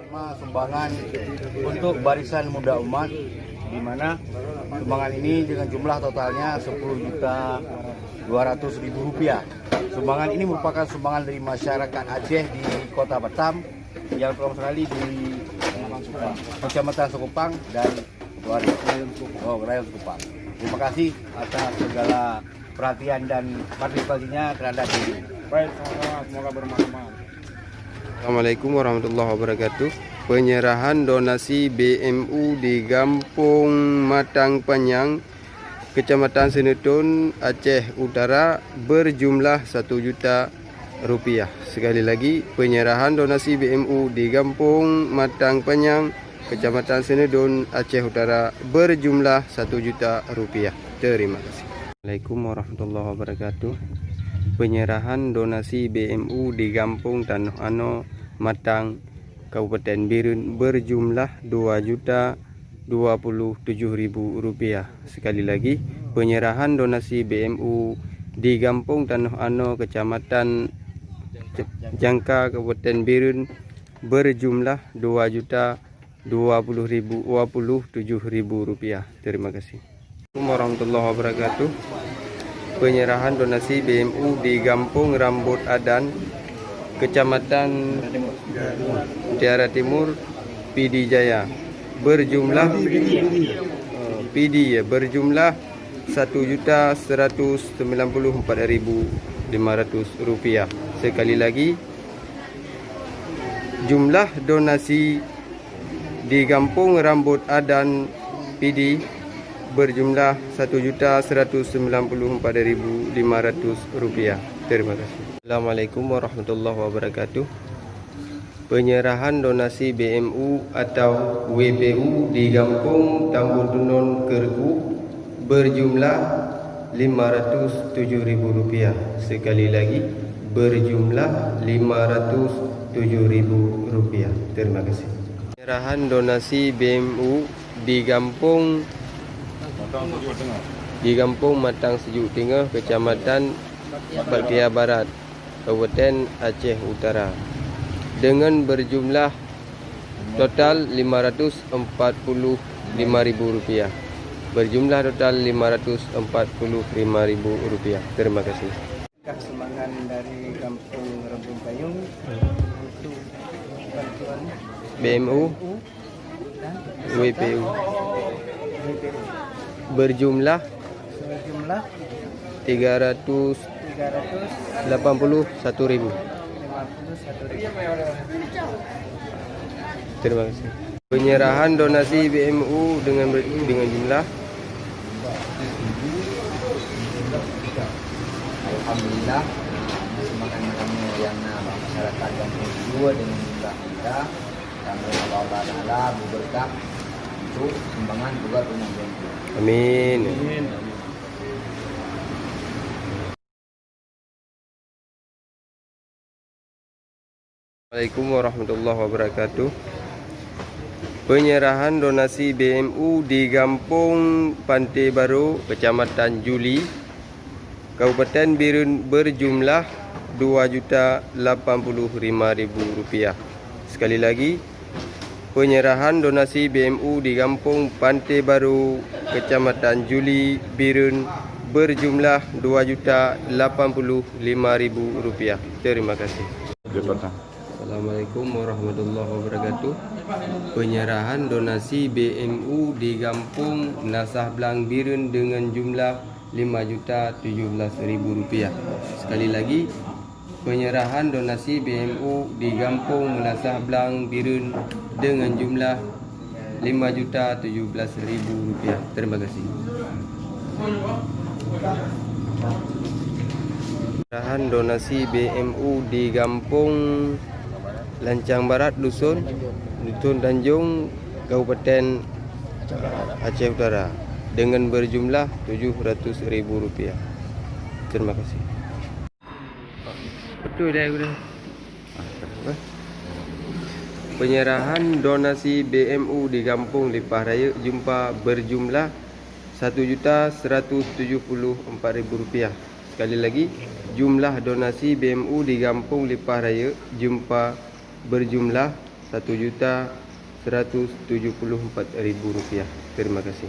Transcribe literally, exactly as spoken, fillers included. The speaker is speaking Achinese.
Sumbangan untuk Barisan Muda Umat, di mana sumbangan ini dengan jumlah totalnya sepuluh juta dua ratus ribu rupiah. Sumbangan ini merupakan sumbangan dari masyarakat Aceh di Kota Batam, yang terutama sekali di Kecamatan Sekupang dan Rayon Sekupang. Oh, Rayon Sekupang. Terima kasih atas segala perhatian dan partisipasinya terhadap diri. Baik, sama-sama. Semoga bermanfaat. Assalamualaikum warahmatullahi wabarakatuh. Penyerahan donasi B M U di Gampong Matang Panyang, Kecamatan Seuneutôn, Aceh Utara, berjumlah satu juta rupiah. Sekali lagi, penyerahan donasi B M U di Gampong Matang Panyang, Kecamatan Seuneutôn, Aceh Utara, berjumlah satu juta rupiah. Terima kasih. Assalamualaikum warahmatullahi wabarakatuh. Penyerahan donasi B M U di Gampong Tanoh Anoe, Matang, Kabupaten Bireuen, berjumlah dua juta dua puluh tujuh ribu rupiah. Sekali lagi, penyerahan donasi B M U di Gampong Tanoh Anoe, Kecamatan Jangka, Kabupaten Bireuen, berjumlah dua juta dua puluh ribu, dua puluh tujuh ribu rupiah. Terima kasih. Assalamualaikum warahmatullahi wabarakatuh. Penyerahan donasi B M U di Gampong Rambut Adan, Kecamatan Mutiara Timur, Pidie Jaya, berjumlah, eh, Pidie, ya, berjumlah satu juta seratus sembilan puluh empat ribu lima ratus rupiah. Sekali lagi, jumlah donasi di Gampong Rambut Adan, Pidie, berjumlah satu juta seratus sembilan puluh empat ribu lima ratus rupiah. Terima kasih. Assalamualaikum warahmatullahi wabarakatuh. Penyerahan donasi B M U atau W P U di Gampong Tambu Tunon, Keureuguek, berjumlah lima ratus tujuh ribu rupiah. Sekali lagi, berjumlah lima ratus tujuh ribu rupiah. Terima kasih. Penyerahan donasi B M U di Gampong, di Gampong Matang Sejuk Teungoh, Kecamatan Batkia Barat, Kabupaten Aceh Utara, dengan berjumlah total lima ratus empat puluh lima ribu rupiah. Berjumlah total lima ratus empat puluh lima ribu rupiah. Terima kasih. Kah sumbangan dari Gampong Rambut Panyang untuk bantuan B M U. B M U dan W P U. W P U. Berjumlah, berjumlah tiga ratus, tiga ratus delapan puluh satu ribu. Lima puluh satu ribu. Terima kasih. Penyerahan donasi B M U dengan ber-, dengan jumlah. Alhamdulillah, sumbangan kamoe nyang na bak masyarakat gampông Sidua dengan jumlah kita, kamoe Allah Taala beubeureukat untuk sumbangan keluarga rumah. Amin. Assalamualaikum warahmatullahi wabarakatuh. Penyerahan donasi B M U di Gampong Pantai Baro, Kecamatan Juli, Kabupaten Bireuen berjumlah dua juta lapan puluh lima ribu rupiah. Sekali lagi, penyerahan donasi B M U di Gampong Pantai Baro, Kecamatan Juli, Bireuen berjumlah dua juta lapan puluh lima ribu rupiah. Terima kasih. Assalamualaikum warahmatullahi wabarakatuh. Penyerahan donasi B M U di Gampong Meunasah Blang, Bireuen dengan jumlah lima juta tujuh belas ribu rupiah. Sekali lagi, penyerahan donasi B M U di Gampong Meunasah Blang, Bireuen dengan jumlah lima juta tujuh belas ribu rupiah. Terima kasih. Penyerahan donasi B M U di Gampong Lancang Barat Dusun, Dusun Tanjong, Kabupaten Aceh Utara dengan berjumlah tujuh ratus ribu rupiah. Terima kasih. Betul dah, udah. Penyerahan donasi B M U di Gampong Lipah Rayeuk Jeumpa berjumlah satu juta seratus tujuh puluh empat ribu rupiah. Sekali lagi, jumlah donasi B M U di Gampong Lipah Rayeuk Jeumpa berjumlah satu juta seratus tujuh puluh empat ribu rupiah. Terima kasih.